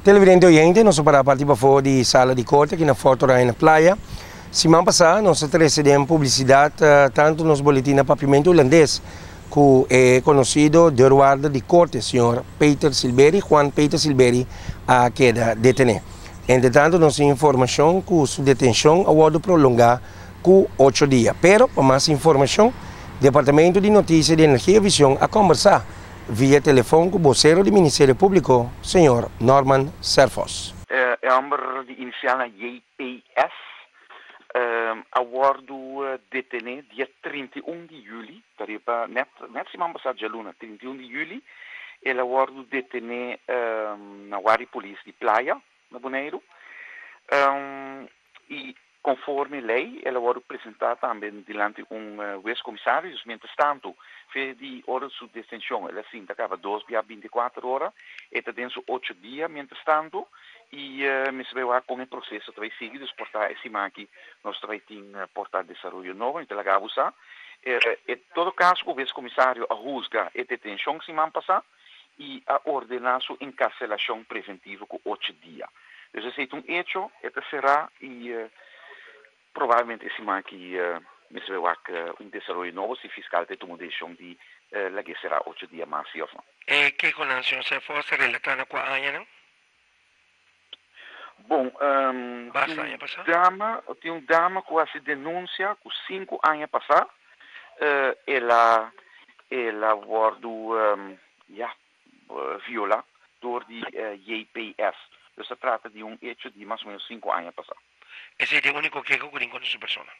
Televidente oyente, nos ta pará parti pafó di sala di korte aki na Fort Oranje na Playa. Siman pasá nos a trese den publisidat tantu nos boletin na Papiamentu Hulandes ku e konosido deurwaarder di korte, señor Peter Silberi, Juan Peter Silberi, a keda detené. Entretantu nos tin informashon ku su detenshon a wòrdu prolongá ku ocho dia. Pero pa mas informashon, Departamento di Notisia di Energia Vision a kòmbersá via telefon ku bosero di Ministerio Públiko, señor Norman Serphos. E hòmber di inisialnan JPS a wòrdu detené dia 31 di yüli, ta riba nèt nèt siman pasá djaluna 31 di yüli, el a wòrdu detené na Warda di Polis di Playa na Boneiru i konforme lei el a wòrdu presentá tambe dilanti un hues komisario. Dus mientrastantu fe di ora su detenshon el a sinta kaba dos bia 24 ora, e ta den su 8 dia mientrastantu i mester bai wak kon e proseso ta bai sigui. Dus por ta e siman aki nos ta bai tin por ta desaroyo nobo, mi ta laga bo sa. En todo kaso ku hues komisario a husga e detenshon siman pasá i a ordená su enkarselashon preventivo ku 8 dia. Dus esei ta un echo, e ta será i probablemente e siman aki mester bai wak un desaroyo nobo si fiskal ta tuma un desishon di lag'é será 8 dia mas si òf no. E kehonan, señor Serphos, ta relatá na kua añanan? Bon, Basta aña pasá. Tin un dama ku hasi denunsia ku 5 aña pasá el a wòrdu, ya, violá dor di JPS. Dus ta trata di un hecho di mas o ménos 5 aña pasá. Esei ta e úniko keho ku tin kontra su persona?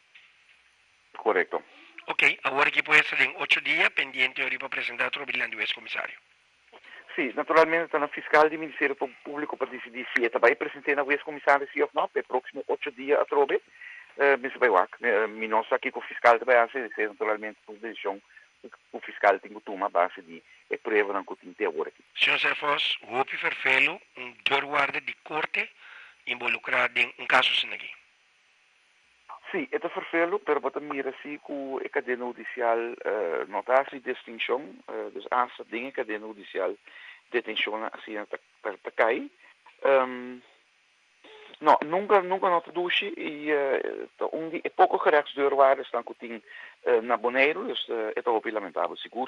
Korekto. Ok, awor aki por esta den 8 dia pendiente ori pa presentá atrobe dilanti hues komisario. Sí, naturalmente ta na fiskal di Ministerio Públiko pa disidí si e ta bai present'é na hues komisario sí òf no, pa e próksimo 8 dia atrobe mester bai wak. Mi no sa kiko fiskal ta bai hasi, esei naturalmente ta un desishon ku fiskal tin ku tuma a base di e pruebanan ku tin te awor aki. Señor Serphos, hopi ferfelu un deurwaarder di korte involukrá den un kaso asina aki. Sí, e ta ferfelu, pero bo ta mira sí ku e kadena hudisial no ta hasi distinshon, dus asta den e kadena hudisial detenshonnan asina ta kai. No, nunka nunka no ta dushi i ta un di e poko gerechtsdeurwaardersnan ku tin na Boneiru, dus e ta hopi lamentabel sigur.